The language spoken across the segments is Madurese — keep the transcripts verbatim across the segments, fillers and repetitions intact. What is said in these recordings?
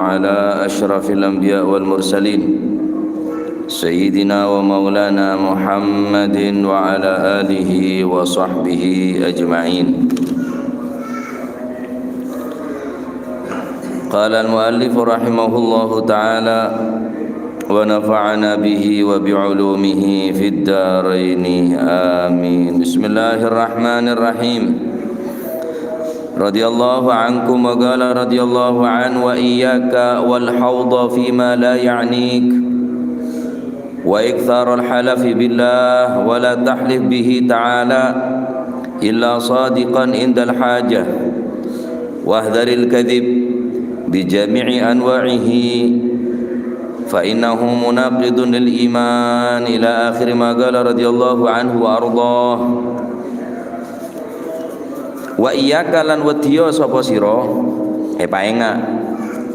على أشرف الأنبياء والمرسلين سيدنا ومولانا محمد وعلى آله وصحبه أجمعين. قال المؤلف رحمه الله تعالى، ونفعنا به وبعلومه في الدارين، آمين. بسم الله الرحمن الرحيم. رضي الله عنكم، وقال رضي الله عنه: وإياك والحوض فيما لا يعنيك، وإكثار الحلف بالله، ولا تحلف به تعالى إلا صادقا عند الحاجة، واحذر الكذب بجميع أنواعه، فإنه مناقض للإيمان، إلى آخر ما قال رضي الله عنه وأرضاه. Wa iyyaka, lan weddiya sapa sira, epaenga',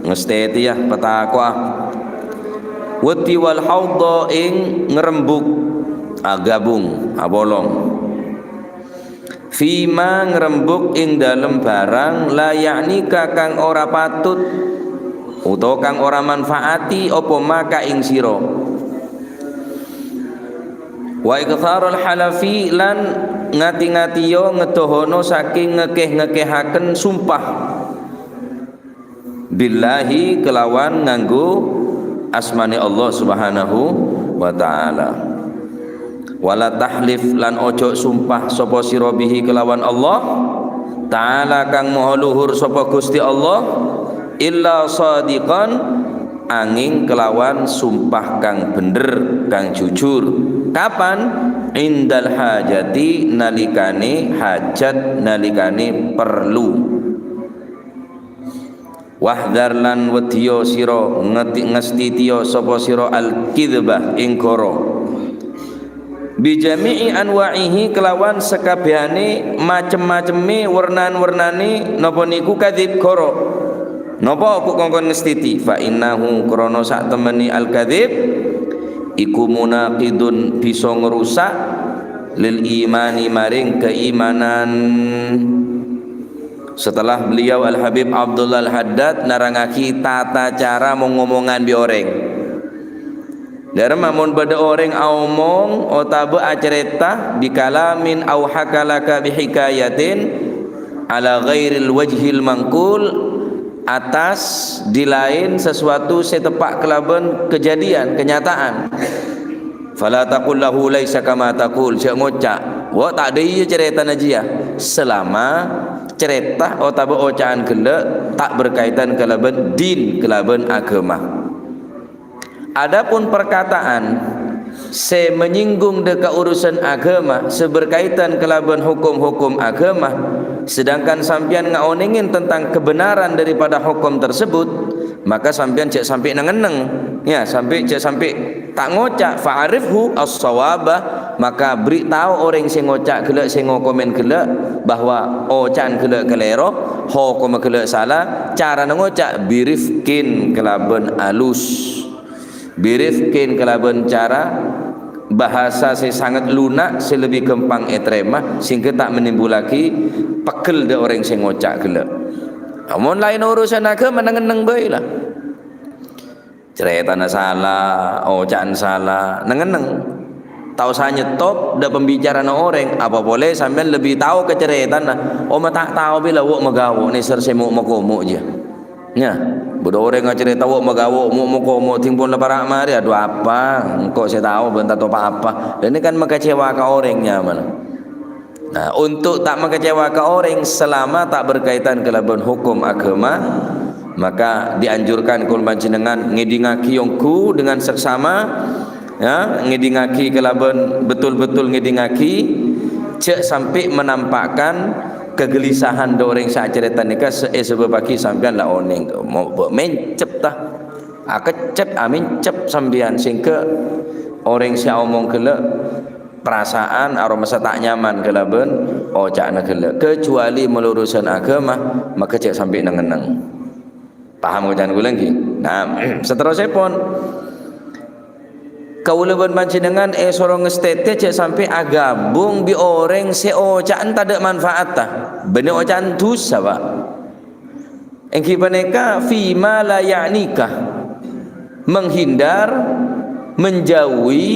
ngestetiya, patako'a. Weddi wal haudha, ing ngrembug, agabung, apolong. Fima, ngrembug ing dalem barang, la ya'nika, kang ora patut, utawa kang ora manfaati, apa ma ka ing sira. Wa iktharul halafi, lan ngati-ngatiya ngedohono saking ngekeh-ngekehaken sumpah. Billahi, kelawan nganggo asmane Allah Subhanahu wa Ta'ala. Wala tahlif, lan ojo sumpah sapa sira bihi kelawan Allah Ta'ala kang maha luhur sapa Gusti Allah, illa shadiqan, anging kelawan sumpah kang bener, kang jujur. Kapan? Indal hajati, nalikane hajat, nalikane perlu. Wahdhar, lan weddiya sira, ngeti-, ngestitiya sapa sira al-kidzba, ing goro. Bijami'i anwa'ihi, kelawan sakabehane macem-macemme, wernan-wernane napa niku kadzib, goro. Napa kok kongkon ngestiti? Fa innahu, krana sak temene al-kadzib iku munaqidun, bisa ngrusak, lil imani, maring keimanan. Setelah beliau Al-Habib Abdullah Al-Haddad nerrangngagi tata cara mong-ngomongan bi' oreng. Dâremma mon bâdâ orèng aomong otabâ acarèta bikalamin au hakalaka bihikayatin ala ghairil wajhil mangkul, atas dilaèn sasuatu sè teppa' kalabân kajhâdhiyân, kenyataan. Fala taqul lahu laisa kama taqul, jhâ' ngoca', "Wo, ta' dâ' iyâ carètana jiyâ," salama carèta otabâ oca'an ghellâ' ta' berkaitan kalabân din, kalabân aghâma. Adapun perkataan sè menyinggung dâ' ka urusan aghâma, sè berkaitan kalabân hokom-hokom aghâma, sedangkan sampèyan ngaonèngè tentang kebenaran daripada hokom tersebut, maka sampèyan jhâ' sampè' neng-enneng, ya, sampè', jhâ' sampè' ta' ngoca', "Fa'arifhu as-shawaba," maka bri' tao orèng sè ngoca' ghellâ', sè ngokomèn ghellâ', bahwa oca'an ghellâ' kalèro, hokomma ghellâ' sala, carana ngoca' birifqin, kalabân alus. Birifqin, kalabân cara bahasa sè sanget luna', sè lebbi ghâmpang ètarèma, sehingga ta' menimbulagi pegghel dâ' orèng sè ngoca' ghellâ'. Amon laèn urusan aghâma, neng-enneng bhâi la. Carètana sala, oca'an sala, neng-enneng. Ta' osa nyetop dâ' pembicarana orèng, apa polè sampèyan lebbi tao ka carètana. Omma ta' tao bi' la wo' magawo' nèser sè mo'-, moko-mo' jiyâ. Nya, bâdâ orèng acarèta wo' magawo', mo'-, moko-mo', dhing pon la para' marè, "Adu, apa? Engko' sè tao bân tanto pa-apa." Lah, ini kan mengecewakan orèng nyamana. Nah, untuk ta' mengecewakan orèng selama ta' berkaitan kalabân hokom aghâma, maka dianjurkan kaulâ panjhennengan ngèdingngaghi ongghu dengan seksama, ya, ngèdingngaghi kalabân betul-betul ngèdingngaghi, jhâ' sampè' menampakkan kegelisahan dâ' orèng sè acarèta nèka sè èsabâbbhâghi sampèyan la onèng. Mo-, bâ-, mèncep, ta? Akeccep, amèncep sampèyan, sehingga orèng sè aomong ghellâ' parasaan aromasa ta' nyaman kalabân oca'na ghellâ'. Kecuali malorosân aghâma, maka jhâ' sampè' neng-enneng. Paham oca'an kaulâ, ngghi? Nah, saterrossèpon, kaulâ bân panjhennengan èsoro ngastètè jhâ' sampè' aghâbung bi' orèng sè oca'na tadâ' manfaatta. Bânnè oca'na dhusa, Pak. Èngghi panèka fima la ya'nika, menghindar, menjauhi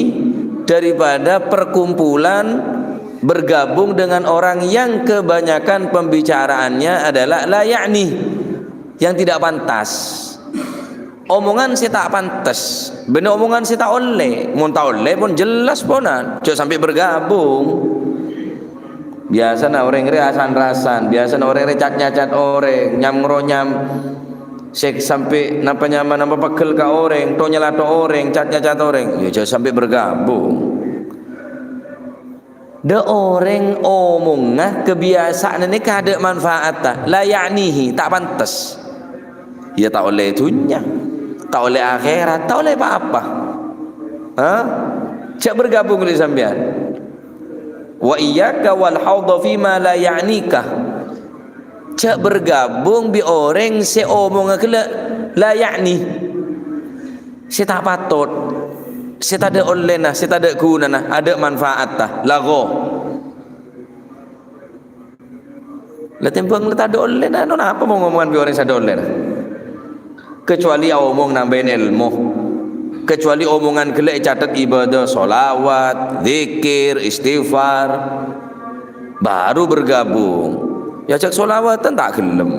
daripada perkumpulan, bergabung dengan orang yang kebanyakan pembicaraannya adalah la ya'ni, yang tidak pantas. Omongan sè ta' pantes, bânnè omongan sè ta' ollè. Mon ta' ollè pon jelas ponan, jhâ' sampè' bergabung. Biyasana orèng rè asan-rasan, biyasana orèng rè cat-nyacat orèng, nyam-ngronyam, sè sampè' napa nyamana mapeggel ka orèng, to nyalato orèng, cat-nyacat orèng, ya jhâ' sampè' bergabung. Dâ' orèng omongnga kabiyasa'anna nèka adâ' manfaatta, la ya'nihi, ta' pantes. Ya ta' ollè dhunnya, ta' ollè akhèrat, ta' ollè pa-apa. Ha? Jhâ' bergabung bi' sampèyan. Wa iyyaka wal haudha fima la ya'nika. Jhâ' bergabung bi' orèng sè omongnga ghellâ' la ya'ni. Sè ta' patot, sè tadâ' ollèna, sè tadâ' ghunana, adâ' manfaatta, lagho. La tèmbhâng la tadâ' ollèna, napa mon ngomongan bi' orèng sè tadâ' ollèna? Kecuali aomong nambâi èlmo. Kecuali omongan ghellâ' ècatet ibadah, sholawat, dzikir, istighfar. Baru bergabung. Èajhâk sholawatan ta' ghellem.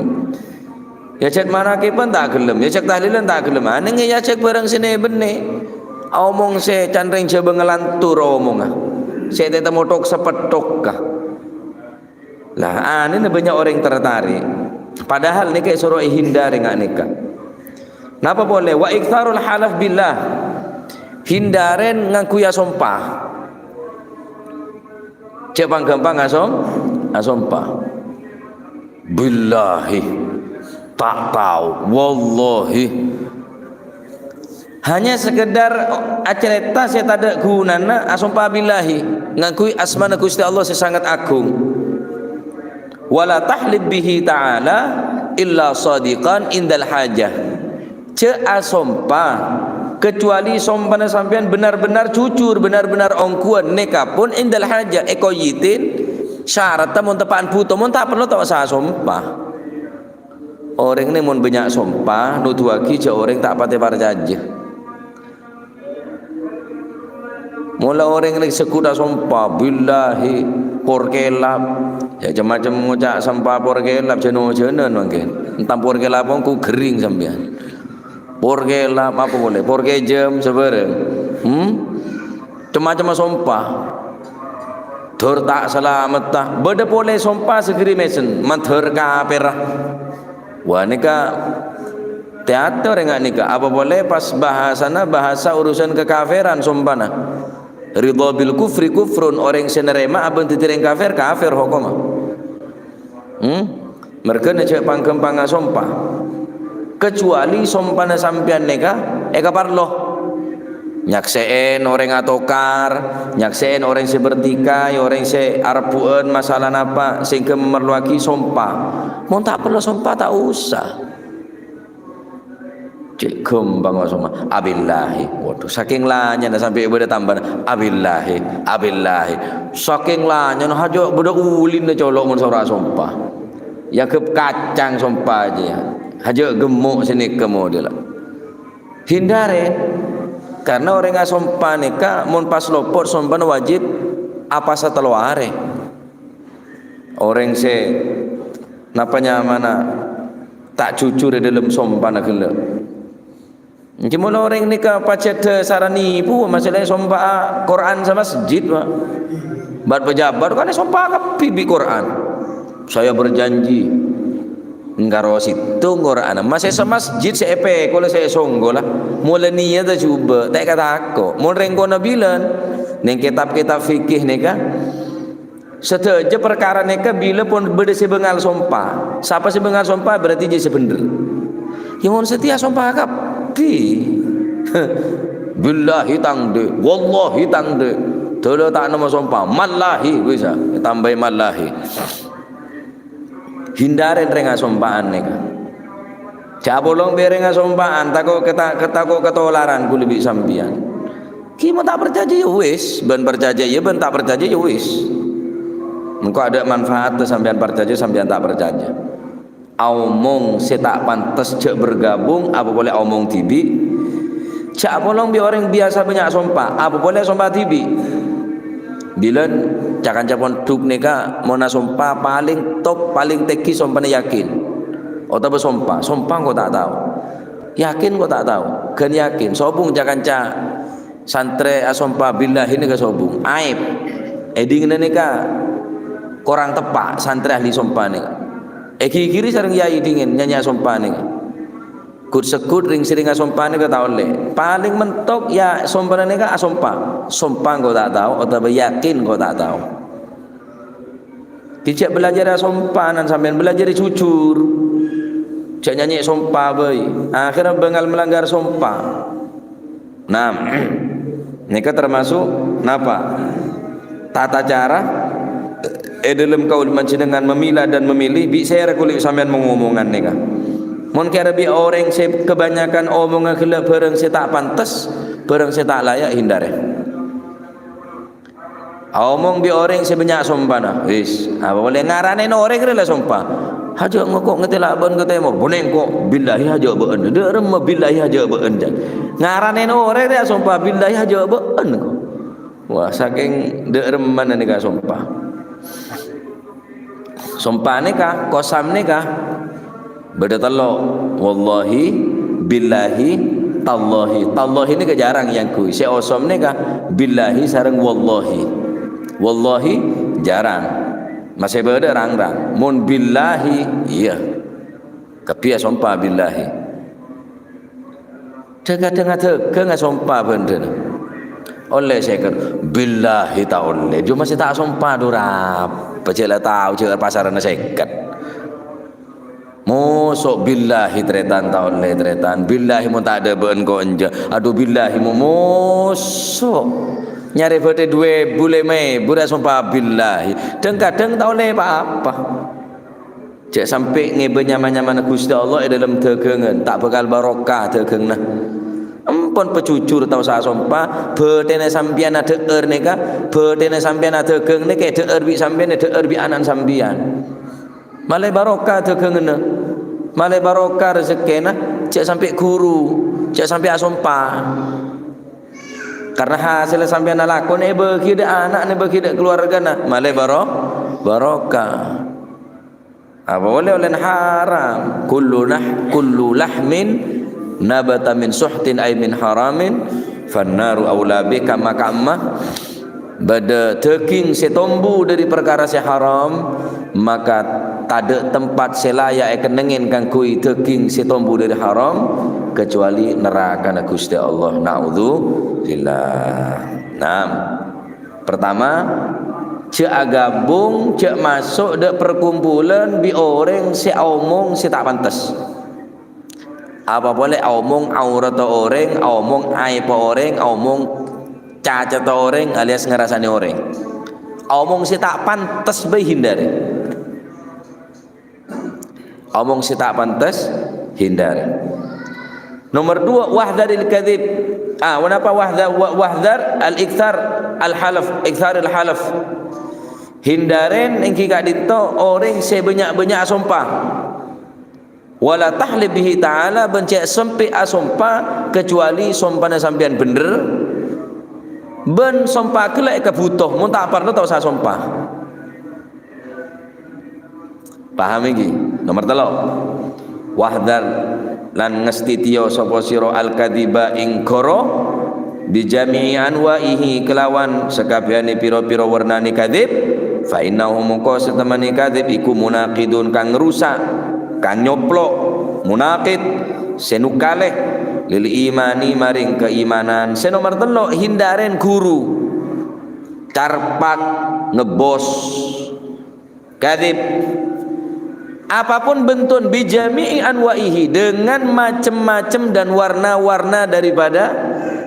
Èajhâk manakiban ta' ghellem. Èajhâk tahlilan ta' ghellem. Anèng èajhâk bhârâng sè nè-bennè. Aomong sè can rèng Jhâbâ ngalantur omongnga. Sè tètemmo thok-sapetthoka. Lah, anèna bânnya' orèng tertarik. Padahal nèka èsoro èhindar rèng-, nèka. Napa polè? Wa iktsarul halaf billah. Hindarè ngangghuy asompa. Jhâ' pang-ghâmpang asom-, asompa. Billahi. Ta' tao. Wallahi. Hanya sekedar acarèta sè tadâ' ghunana, asompa billahi, ngangghuy asmana Ghustè Allah sè sanget agung. "Wa la tahlif bihi ta'ala illa shadiqan indal hajah." Jhâ' asompa, kecuali sompana sampèyan benar-benar jujur, benar-benar ongghuwân, nèka pon indal hajah, èkoyitin, syarat mon teppa'an bhuto, mon ta' parlo ta' osa asompa. Orèng nè mon bânnya' sompa, nuduwaghi jhâ' orèng ta' patè parcajâ. Mola orèng nè segghut asompa, billahi, por kelap. Ya, cem-macem ngoca' sompa por kelap, jhân-ojhânan mangkèn. Entam por kelap ongghu ghering sampèyan. Por kelap, apa polè? Por kejam, sabârâng. Hmm? Cem-macem sompa. Dhâr ta' salametta. Bâdâ polè sompa sè ghâri mèsen, mandhâr kapèrra. Wah, nèka teater enga' nèka. Apa polè pas bahasana bahasa urusan kekafiran sompana. Ridha bil kufri kufrun, orèng sè narèma abâ' dhâddhi orèng kafir, kafir hokomma. Hmm? Mergâna jhâ' pang-ghâmpang asompa. Kecuali sompana sampèyan nèka èkaparlo. Nyaksè'è orèng atokar, nyaksè'è orèng sè bertikai, orèng sè arebbu'ân masalah napa, sehingga memerluagi sompa. Mon ta' parlo sompa, ta' osa. Cè' ghâmpang kok sompa. Abillahi. Waduh, saking lanyana sampè' bâdâ tambâna. Abillahi, abillahi. Saking lanyana hajâ' bâdâ ulina colo' mon soro asompa. Èanggep kacang sompa jiyâ. Hajâ' gemmo' sè nèka modella. Hindarè. Karna orèng asompa nèka mon pas lopot sompana wajib apasa tello arè. Orèng sè napa nyamana ta' jujur è dhâlem sompana ghellâ'. Èngghi mon orèng nèka pajhât dhâsarra nipu, masalahnya sompa'a Quran samasjid, Pak. Bât pejabat kan sompa kabbhi bi' Quran. "Saya berjanji." Èngghâ rowa sèttong Quran, masè samasjid sè èpèkol sè èsonggo la. Mola niyata jhubâ', ta' èkatako'. Mon rèng kono bilân, neng kitab-kitab fikih nèka, Sadhâjâ parkara nèka bilâ pon bâdâ sè bângal sompa. Sapa sè bângal sompa berarti jiyâ sè bhendher. Yâ mon satèya sompa kabbhi. Billahi tang dhi', wallahi tang dhi'. Dhâlâ ta' nemmo sompa, mallahi bisa, ètambâi mallahi. Hindarè rèng asompa'an nèka. Jhâ' apolong bâreng asompa'an, tako' keta-, tako' katolaran kaulâ bi' sampèyan. Ghi' mon ta' parcajâ, yâ wis, bân parcajâ, yâ bân ta' parcajâ, yâ wis. Engko' adâ' manfaatta sampèyan parcajâ, sampèyan ta' parcajâ. Aomong sè ta' pantes jhâ' bergabung, apa polè aomong dhibi'. Jhâ' apolong bi' orèng biyasa bânnya' sompa, apa polè sompa dhibi'. Bilân ca-kanca pondhuk nèka mon asompa palèng top, palèng tèngghi sompana yakin. Otabâ sompa, sompa engko' ta' tao. Yakin engko' ta' tao, ghân yakin. Sobung ca-kanca santrè asompa billahi nèka sobung. Aèb. È dhingènna nèka korang teppa' santrè ahli sompa nèka. Èghighiri sareng yai dhingèn nyanyi asompa nèka. Ghut-segghut rèng-sèrèng asompa nèka ta' ollè. Palèng mentok ya sompana nèka asompa. Sompa engko' ta' tao otabâ yakin engko' ta' tao. Dhi jhâ' bâlâjhâr asompa nan sampèyan, bâlâjhâr jujur. Jhâ' nyanyi sompa bhâi. Akhèrra bângal melanggar sompa. Nah, nèka termasuk napa? Tata cara è dhâlem kaulâ panjhennengan memilah dan memilih, bi' sèra kulâ sampèyan mangomong nèka. Mon kèra bi' orèng sè kebanyakan omongnga ghellâ' bhârâng sè ta' pantes, bhârâng sè ta' laya', hindari. Aomong bi' orèng sè bânnya' sompana. Wis, apa polè ngaranèn orèng rè la sompa. Hajâ' ngoko' ngatela' bâ'ân ka tèmor. Bânnè engko' billahi hajâ' bâ'ân. Dâ' remma billahi hajâ' bâ'ân, jân. Ngaranèn orèng rè asompa billahi hajâ' bâ'ân, ko'. Wah, sakèng dâ' remmana nèka sompa. Sompa nèka, kosam nèka, bâdâ tello'. Wallahi, billahi, tallahi. Tallahi nèka jhârâng èyangghuy. Sè osom nèka, billahi sareng wallahi. Wallahi, jhârâng. Masè bâdâ rang-rang. Mon billahi, iyâ. Kabbhi asompa billahi. Dhâng-kadhâng adhâghâng asompa bhândhâna. Ollè sèket. Billahi ta' ollè. Jhâ' masè ta' asompa, dhu, rapa jhâ' la tao jhâ' pasaranna sèket. Moso' billahi, tarètan, ta' ollè, tarètan. Billahi mon ta' adâ' bâ'ân ko' enjâ'. Adhu, billahi mo-, moso'. Nyarè bâdâ dhu èbu lèma èbu rè asompa billahi. Dhâng-kadhâng ta' ollè pa-apa. Jhâ' sampè' ngèbâ nyama-nyamana Ghustè Allah è dhâlem dhâghângan, ta' bhâkal barokah dhâghânganna. Empon pajhujhur ta' osa asompa, bâdhina sampèyan adhâ'âr nèka, bâdhina sampèyan adhâghâng nèka èdhâ'âr bi' sampèyan, èdhâ'âr bi' ana'na sampèyan. Malè barokah dhâghânganna, malè barokah rejekkèna, jhâ' sampè' ghuru, jhâ' sampè' asompa. Karna hasèlla sampèyan alakon èbâghi dâ' ana'na, èbâghi dâ' kalowargana, malè baro-, barokah. Apa ollè, ollèna haram. Kullu nah-, kullu lahmin nabata min suhtin ay min haramin, fannaru aula bih, kamma-kamma bâdâ dhâghing sè tombu dâri parkara sè haram, maka tadâ' tempat sè laya' èkennengngè kaangghuy dhâghing sè tombu dâri haram, kecuali nerakana Ghustè Allah. Na'udzubillah. Nah, pertama, jhâ' agabung, jhâ' maso' dâ' perkumpulan bi' orèng sè aomong sè ta' pantes. Apa polè aomong aoratta orèng, aomong aèbhâ orèng, aomong cacata orèng alias ngarasanè orèng. Aomong sè ta' pantes bhâi hindari. Omong sè ta' pantes, hindari. Nomor dua, wahdharil kadzib. Ah, ponapa wahdha-, wa-, wahdhar al-iktsar al-halaf, iktsaril halaf. Hindarè èngghi ka'dinto orèng sè bânnya'-bânnya' asompa. Wala tahlif bihi ta'ala, bân jhâ' sampè' asompa kecuali sompana sampèyan bhendher, bân sompa ghellâ' èkabhuto, mon ta' parlo ta' osa sompa. Paham èngghi? Nomor tello'. Wahdhar lan ngastitiyo sapa sira al-kadziba ing ghârâ bi jami'i anwa'ihi kelawan sakabèhanè pira-pira warnanè kadzib, fa innahu mongko satemanè kadzib iku munaqidun kang ngrusak, kang nyoplo', munaqid, sè nukalè, lil imani maring kaimanan. Sè nomor tello', hindarè ghuru, carpak, ngebbos. Kadzib. Apapun bentuk, bijami'i anwa'ihi, dengan macem-macem dan warna-warna daripada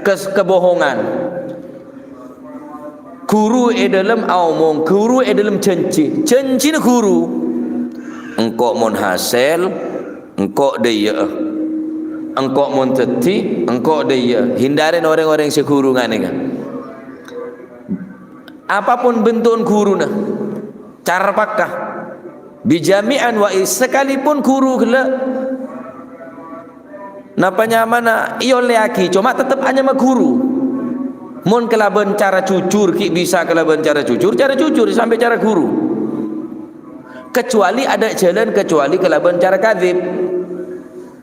kes-, kebohongan. Ghuru è dhâlem aomong, ghuru è dhâlem janji. Janjina ghuru. Engko' mon hasèl, engko' dâ' iyâ'â. Engko' mon dhâddhi, engko' dâ' iyâ'â. Hindarè orèng-orèng sè ghuru nganèka. Apapun bentu'en ghuruna, carpakka, Bijami'an wa is-, sakalipun ghuru ghellâ'. Napa nyamana èollèyaghi, coma tettep anyama ghuru. Mon kalabân cara jujur, ghi' bisa kalabân cara jujur, cara jujur sampè' cara ghuru. Kecuali ada jalan, kecuali kalabân cara kadzib.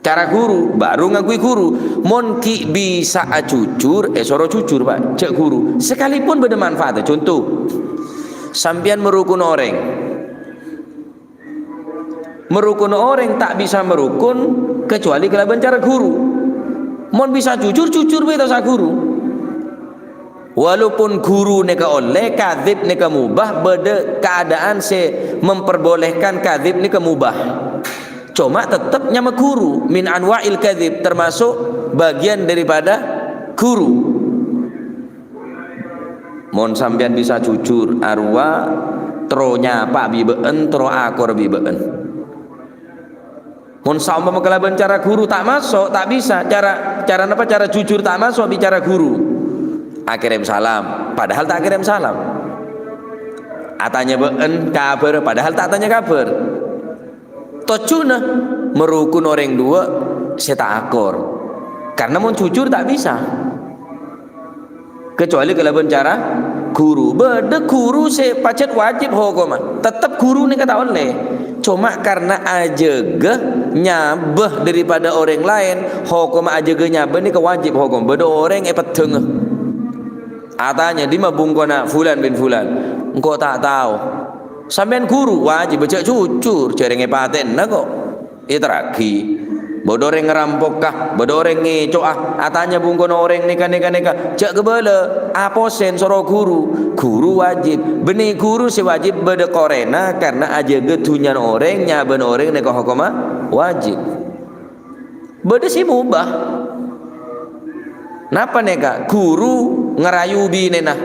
Cara ghuru, baru ngangghuy ghuru. Mon ghi' bisa'a jujur, èsoro jujur, Pak, jhâ' ghuru. Sakalipun bâdâ manfaat, conto. Sampèyan marokon orèng. Marokon orèng ta' bisa marokon kecuali kalabân cara ghuru. Mon bisa jujur, jujur bhâi ta' osa ghuru. Walaupun ghuru nèka ollè, kadzib nèka mubah, bâdâ keadaan sè memperbolehkan kadzib nèka mubah. Coma tettep nyama ghuru, min anwa'il kadzib, termasuk bagian daripada ghuru. Mon sampèyan bisa jujur, arowa terro nyapa bi' bâ'en, terro akor bi' bâ'en. Mon saompama kalabân cara ghuru ta' maso', ta' bisa. Cara, cara napa? Cara jujur ta' maso' bi' cara ghuru. Akèrèm salam, padahal ta' akèrèm salam. Atanya bâ'en kabhâr, padahal ta' atanya kabhâr. Tojjhuna marokon orèng duwâ' sè ta' akor. Karna mon jujur ta' bisa. Kecuali kalabân cara ghuru. Bâdâ ghuru sè pajhât wajib hokomma. Tettep ghuru nèka ta' ollè. Coma karna ajâgâ nyabâ daripada orèng laèn, hokomma ajâgâ nyabâ nèka wajib hokom. Bâdâ orèng èpeddhângâ. Atanya, "Dimma bungkona Fulan bin Fulan?" "Engko' ta' tao." "Sampèyan ghuru, wajib jhâ' jujur, jhâ' rèng èpatèna ko'." Èterraghi. Bâdâ orèng ngerampoka, bâdâ orèng ngèco'a, atanya bungkona orèng nèka, nèka, nèka. Jhâ' kabâlâ, aposèn soro ghuru. Ghuru wajib. Bânnè ghuru sè wajib bâdâ korèna karna ajâgâ dhunnyana orèng, nyabâna orèng nèka hokomma wajib. Bâdâ sè mobah. Napa nèka? Ghuru ngarayu binèna.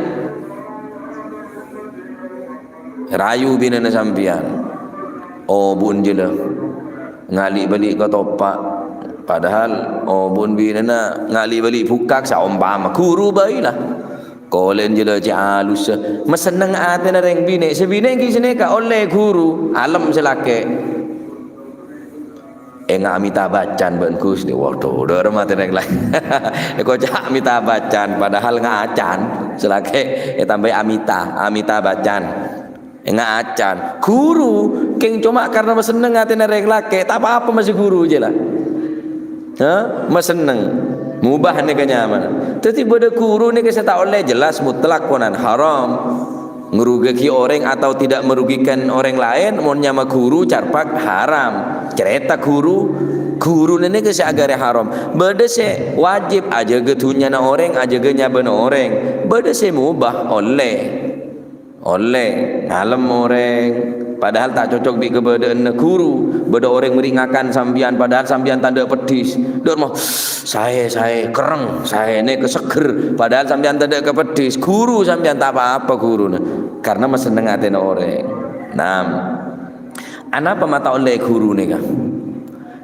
Rayu binèna sampèyan. Obu'en jâlâ. Ngali' bâli' ka topa'. Padahal obu'en binèna ngali' bâli' bukak saompama. Ghuru bhâi la. Kolè'en jâlâ cè' alussa. Masenneng atèna rèng binè'. Sè binè' ghi' sanèka ollè ghuru. Alem sè lakè'. Enga' Amitabh Bachchan bân Gus ni, waduh, dâ' remma tènèng la. Èkoca' Amitabh Bachchan, padahal ngacan. Sè lakè' ètambâi Amita, Amitabh Bachchan. Ngacan. Ghuru, kèng coma karna masenneng atèna rèng lakè', ta' pa-apa masè ghuru jâ la. Hah? Masenneng. Mubah nèka nyamana. Dhâddhi bâdâ ghuru nèka sè ta' ollè, jelas mutlak ponan haram. Ngrugighi orèng atau tidak merugikan orèng laèn, mon nyama ghuru carpak haram. Carèta ghuru, ghuru nèka sè aghârâ haram. Bâdâ sè wajib, ajâgâ dhunnyana orèng, ajâgâ nyabâna orèng. Bâdâ sè mubah, ollè. Ollè, ngalem orèng. Padahal ta' cocok bi' kabâdâ'ânna ghuru. Bâdâ orèng mèrè ngakan sampèyan, padahal sampèyan tadâ' peddhis. Dâ' remma, Saè, saè, kerreng, saè, nèka seger. Padahal sampèyan tadâ' kapeddhis. Ghuru sampèyan ta' pa-apa ghuruna. Karna masenneng atèna orèng. Nam. Anapa ma' ta' ollè ghuru nèka?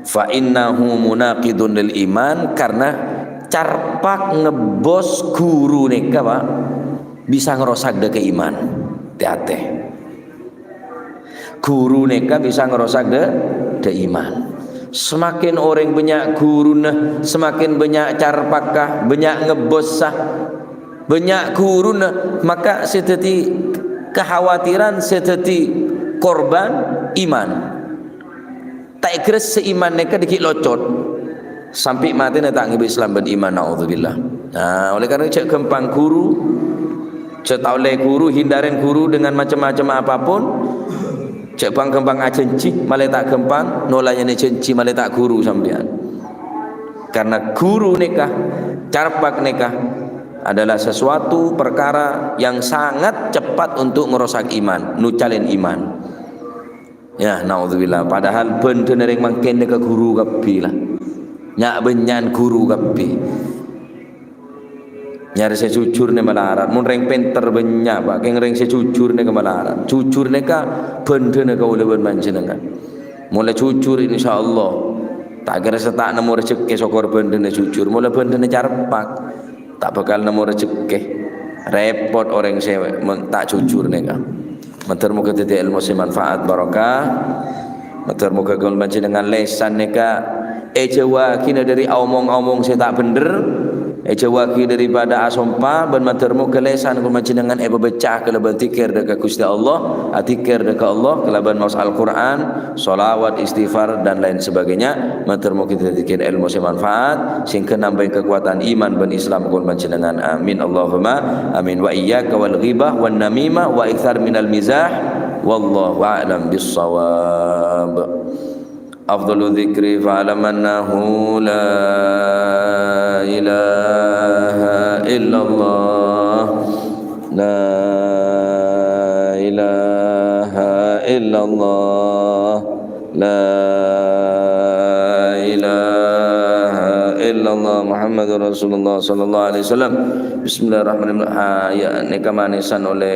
Fa innahu munaqidun lil iman, karna carpak ngebbos ghuru nèka, Pak, bisa ngrosak dâ' ka iman. Tè-atè. Ghuru nèka bisa ngrosak dâ', dâ' iman. Semakin orèng bânnya' ghuruna, semakin bânnya' carpakka, bânnya' ngebbossa, bânnya' ghuruna, maka sè dhâddhi kakhawatiran, sè dhâddhi korban iman. Ta' ègressè iman nèka dâgghi' locot. Sampè' matèna ta' ngèbâ Islam bân iman, naudzubillah. Nah, oleh karena jhâ' ghâmpang ghuru, jhâ' ta' ollè ghuru, hindarin ghuru dengan macam-macam apapun. Jhâ' bhâng-ghâmpang ajhânjhi, malè ta' ghâmpang, nolaènè jhânjhi, malè ta' ghuru sampèyan. Karena ghuru nèka, carpak nèka adalah sesuatu perkara yang sangat cepat untuk merusak iman, nucalèn iman. Ya, naudzubillah. Padahal bhândhâna rèng mangkèn nèka ghuru kabbhi, la. Nya'-bânnya'an ghuru kabbhi. Nyarè sè jujur nè malarat. Mon rèng pènter bânnya', Pak. Kèng rèng sè jujur nèka malarat. Jujur nèka bhândhâna kaulâ bân panjhennengngan. Molaè jujur, insyaallah. Ta' kèra sè ta' nemmo rejhekkè sokor bhândhâna jujur. Molaè bhândhâna carpak. Ta' bhâkal nemmo rejhekkè. Rèpot orèng sè men-, ta' jujur nèka. Mator moghâ dhâddhi èlmo sè manfaat, barokah. Mator moghâ kaulâ panjhennengngan lèsan nèka èjhâuwâghinah dhâri omong-omong sè ta' bhendher, èjhâuwâghi daripada asompa, bân mator moghâ lèsan kaulâ panjhennengngan èpabâca kalabân dzikir dhâ' ka Ghustè Allah, adzikir dhâ' ka Allah kalabân maos Al-Qur'an, sholawat, istighfar, dan lain sebagainya. Mator moghâ dhâddhi èlmo sè manfaat, sehingga nambâi kekuatan iman bân Islam kaulâ panjhennengngan. Amin, Allahumma amin. Wa iyyaka wal ghibah wan namimah wa iktsar minal mizah. Wallahu a'lam bissawab. Afdalu dzikri fa'lam annahu la ilaha illallah. La ilaha illallah. La ilaha illallah Muhammadur Rasulullah sallallahu alaihi wasallam. Bismillahirrahmanirrahim. Ah, ya, nèka manèsan olè